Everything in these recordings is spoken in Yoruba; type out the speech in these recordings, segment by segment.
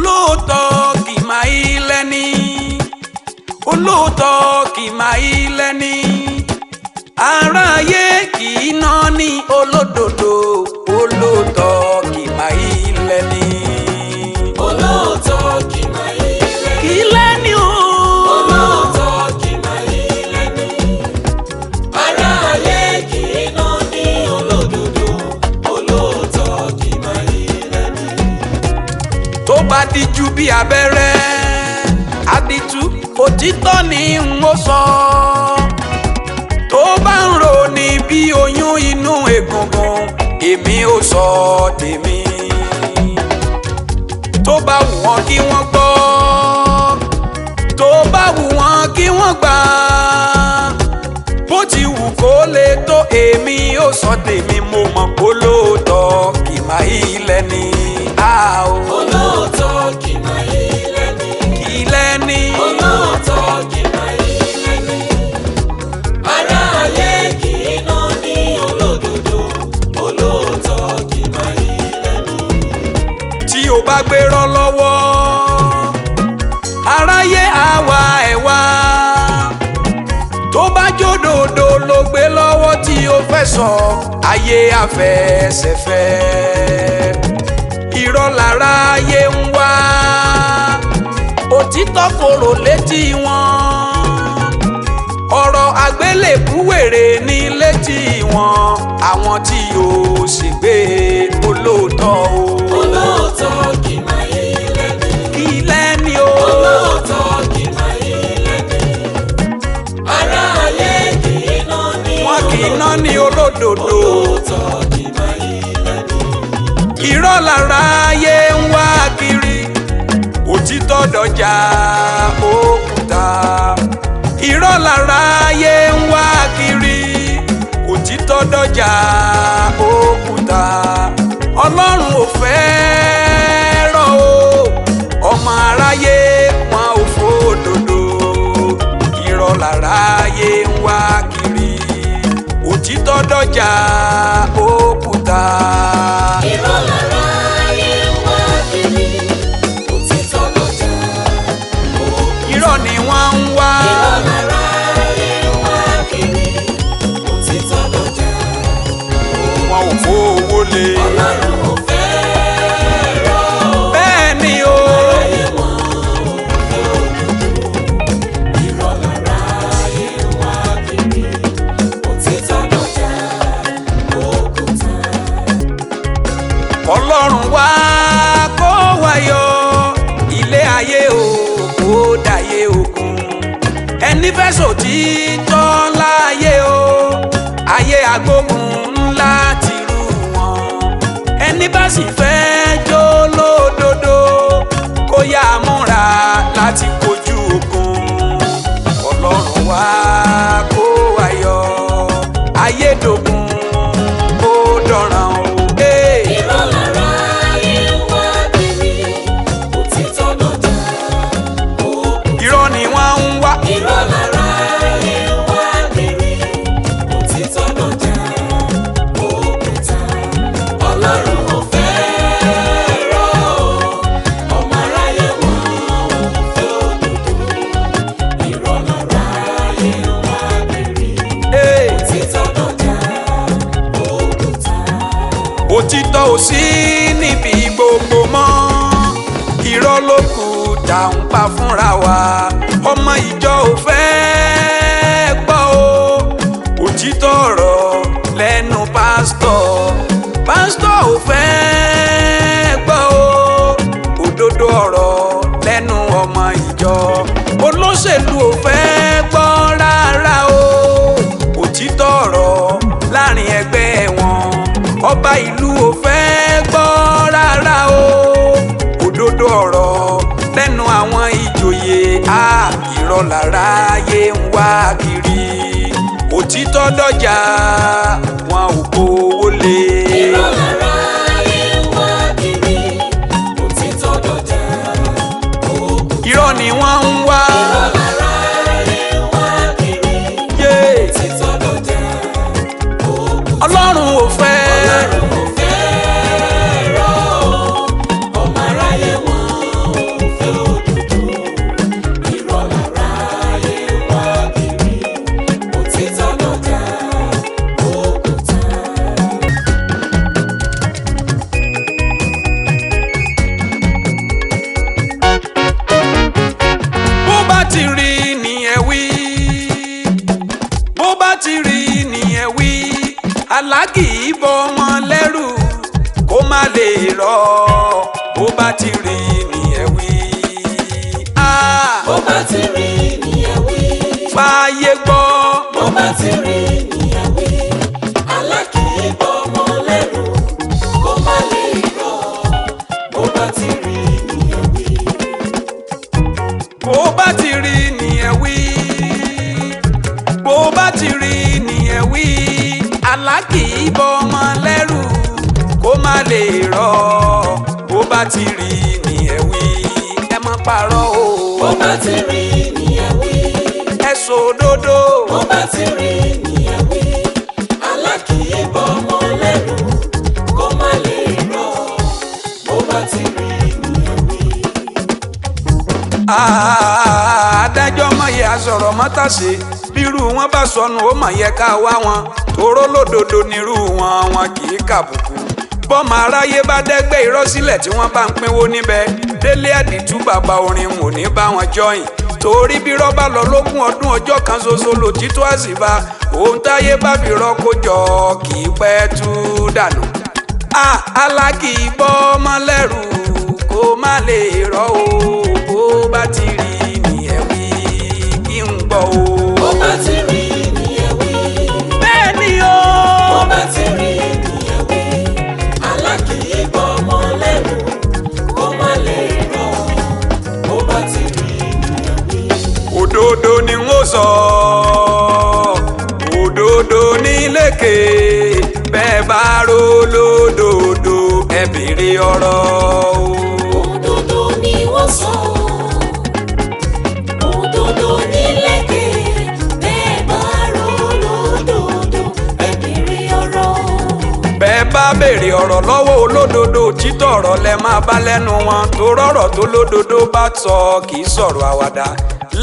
Olóòótọ́ kì máa í lẹ́ni, olóòótọ́ kì máa í lẹ́ni, aráyé kì í ná ní olódodo, olóòótọ́ kì máa í lẹ́ni. Olóòótọ́ kì máa yí lẹ́ni. Kì í lẹ́ni o. Olóòótọ́ kì máa yí lẹ́ni. Aráyé kì í ná ní olódodo. Olóòótọ́ kì máa yí lẹ́ni. Tó bá díjú bí abẹ́rẹ́ àdìtú, òtítọ́ ni n ó sọ. Tó bá ń rò ní bí oyún inú egungun, èmi ò sọ tèmi. Tó bá wù wọ́n kí wọ́n gbọ́, tó bá wù wọ́n kí wọ́n gbà, bó ti wù kó lè tó, èmi ò sọ tèmi. Mo mọ̀ kó lóòótọ́ kì máa í lẹ́ni. Ah, oh. Olóòótọ́ kì máa yí lẹ́ni. Kì í lẹ́ni. Olóòótọ́ kì máa yí lẹ́ni. Aráyé kì í ná ní olódodo. Olóòótọ́ kì máa yí lẹ́ni. Tí o bá gbérọ́ lọ́wọ́, aráyé àwa ẹ̀ wá. Tó bá jódòdó ló gbé lọ́wọ́ tí o fẹ́ sọ, ayé àfẹsẹ̀fẹ́. Irọ́ láráyé ń wá, òtítọ́ korò létí wọn. Ọ̀rọ̀ àgbélébú wèrè ní létí wọn, àwọn tí yóò ṣègbè olóòótọ́ o. Olóòótọ́ kì máa yí lẹ́ni. Kí lẹ́ni o. Olóòótọ́ kì máa yí lẹ́ni. Aráyé kì í ná ní Wọn kì í ná ní olódodo. Olóòótọ́ kì máa yí lẹ́ni. Irọ́ lára ayé ń wá kiri, òtítọ́ dọjà òkúta. Irọ́ lára ayé ń wá kiri, òtítọ́ dọjà òkúta. Ọlọ́run ò fẹ́ rọ̀ o, ọmọ aráyé wọn ò fòdodo. Irọ́ lára ayé ń wá kiri, òtítọ́ dọjà òkúta. Irọ́ lára ayé ń wá kiri, òtítọ́ lọ́jà òkúta. Irọ́ ni wọ́n ń wá. Irọ́ lára ayé ń wá kiri, òtítọ́ lọ́jà. Wọn ò fowó lé. Ọlọ́run ò fẹ́ rọ̀ o. Bẹ́ẹ̀ ni o. Ayé wọn ò fẹ́ òdodo. Irọ́ lára ayé ń wá kiri, òtítọ́ lọ́jà òkúta. Ọlọ́run wá kó wa yọ. Ilé ayé o, kó dàyé ogun. Ẹni fẹ́ sòtítọ́ láyé o, ayé agbógun ńlá ti rú wọn. Ẹni bá sì fẹ́ jó lódodo, kó yá múra láti kojú ogun. Ọlọ́run wá kó wa yọ, ayédògún ó dọ̀ràn o. Hey. Irọ́ lára ayé ń wá kiri, òtítọ́ lọ́jà òkúta. Irọ́ ni wọ́n ń wá. Irọ́ lára ayé ń wá kiri, òtítọ́ lọ́jà òkúta. Ọlọ́run ò fẹ́ rọ̀ o, ọmọ aráyé wọn ò fẹ́ òdodo. Irọ́ lára ayé ń wá kiri, Hey. òtítọ́ lọ́jà òkúta. Òtítọ́ ò sí níbi gbogbo mọ́, irọ́ ló kù tá ń pa fúnra wa. Ọmọ ìjọ ò fẹ́ gbọ́ o òtítọ́ ọ̀rọ̀ lẹ́nu pásítọ̀. Pásítọ̀ ò fẹ́ gbọ́ o òdodo ọ̀rọ̀ lẹ́nu ọmọ ìjọ. Olóṣèlú ò fẹ́ gbọ́ rárá o òtítọ́ ọ̀rọ̀ láàrin ẹgbẹ́ wọn. Ọba ìlú ò fẹ́ gbọ́ rárá o òdodo ọ̀rọ̀ lẹ́nu àwọn ìjòyè. A irọ́ láráyé ń wá kiri, òtítọ́ dọ́jà, wọn ò kówó lé. Irọ́ lára ayé ń wá kiri, òtítọ́ dọ̀jà òkúta. Irọ́ ni wọ́n ń wá. Irọ́ lára ayé ń wá kiri, Yé. òtítọ́ dọ̀jà òkúta. Ọlọ́run ò fẹ́. Ọlọ́run ò fẹ́ rọ̀ o, ọmọ aráyé wọn ò Bó bá ti rí nìyẹn wí, bó bá ti rí nìyẹn wí. Àlá kì í bọ ọmọ lẹ́rù kó má lè rọ. Bó bá ti rí nìyẹn wí, ẹ má parọ́ o. Bó bá ti rí nìyẹn wí. Ẹ sòdodo. Bó bá ti rí nìyẹn wí. Àlá kì í bọ ọmọ lẹ́rù kó má lè rọ. Bó bá ti rí nìyẹn wí. Adájọ́ mọ̀ yẹ asọ̀rọ̀ mọ́tàṣe, bírú wọn bá sọnù ó mọ̀ yẹ ká wá wọn, toró lódodo nírú wọn, wọn kì í kàbùkù. Bọ́mọ aráyé bá dẹ́gbẹ́ irọ́ sílẹ̀ tí wọ́n bá ń pínwó níbẹ̀, Délé Àdìtú bàbá orin wò ní bá wọn jọyìn, torí bí rọ́bà lọ lógún ọdún, ọjọ́ kan ṣoṣo lòtítọ́ àṣìbá. Ohun táyé bá fi rọ́kó jọ kì í pẹ́ tú dànù. Àlá kì í bọ́ ọmọ lẹ́rù kó má lè rọ́ o. Bó bá ti rí nìyẹn wí, kí n gbọ́ o. Bó bá ti rí nìyẹn wí. Bẹ́ẹ̀ ni o. Bó bá ti rí nìyẹn wí. Àlá kì í bọ ọmọ lẹ́rù kó má lè rọ. Bó bá ti rí nìyẹn wí. Òdodo ni n ó sọ, òdodo ní lékè. Bẹ́ẹ̀ bá rò lódodo, ẹ béèrè ọ̀rọ̀ o. Òdodo ni wọ́n sọ, òdodo ní lékè. Bẹ́ẹ̀ bá rò lódodo, ẹ béèrè ọ̀rọ̀. Bẹ́ẹ̀ bá béèrè ọ̀rọ̀ lọ́wọ́ olódodo, títọ̀ ọ̀rọ̀ lẹ máa bá lẹ́nu wọn, tó rọ̀rọ̀ tó lódodo bá sọ kì í sọ̀rọ̀ àwàdà.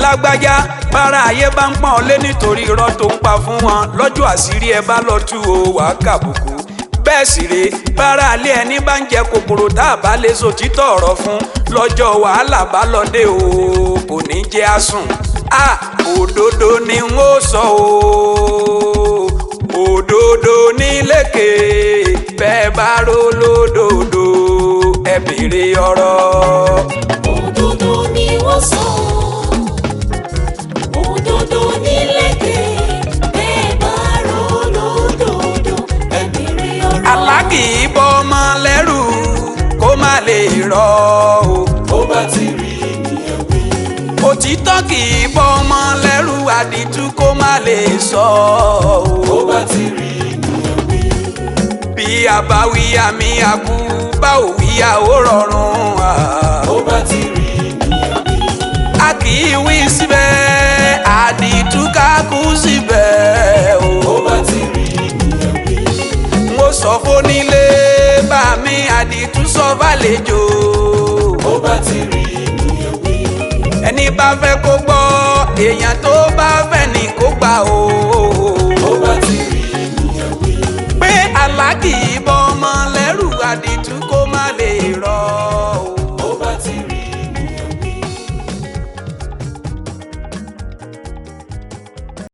Lágbájá, bára ayé bá ń pọ́n ọ lé nítorí irọ́ tó ń pa fún wọn, lọ́jọ́ àṣírí ẹ bá lọ tú o, wàá kàbùkù. Bẹ́ẹ̀ sì rè, bára alẹ́ ẹni bá ń jẹ kòkòrò tá a bá lè sọ títọ̀ ọ̀rọ̀ fún, lọ́jọ́ wàhálà bá lọ dé o, kò ní jẹ́ àsùn. A òdodo ni n ó sọ o, òdodo ní lékè. Bẹ́ẹ̀ bá rò lódodo, ẹ béèrè ọ̀rọ̀. Òdodo ni wọ́n sọ, òdodo ní lékè. Bẹ́ẹ̀ bá rò lódodo, ẹ béèrè ọ̀rọ̀. Àlá kì í bọ́ ọmọ lẹ́rù kó má lè rọ o. Bó bá ti rí nìyẹn wí. Òtítọ́ kì í bọ́ ọmọ lẹ́rù, àdìtú kó má lè sọ o. Bó bá ti rí nìyẹn wí. Bí a bá wí àmì àkú, bá ò wí a ó rọrùn. Bó bá ti rí nìyẹn wí. A kì í wí síbẹ̀, àdìtú ká kú síbẹ̀ o. Bó bá ti rí nìyẹn wí. Mo sọ fónílé bá mi, àdìtú sọ fàlejò. Bó bá ti rí nìyẹn wí. Ẹni bá fẹ́ kó gbọ́, èèyàn tó bá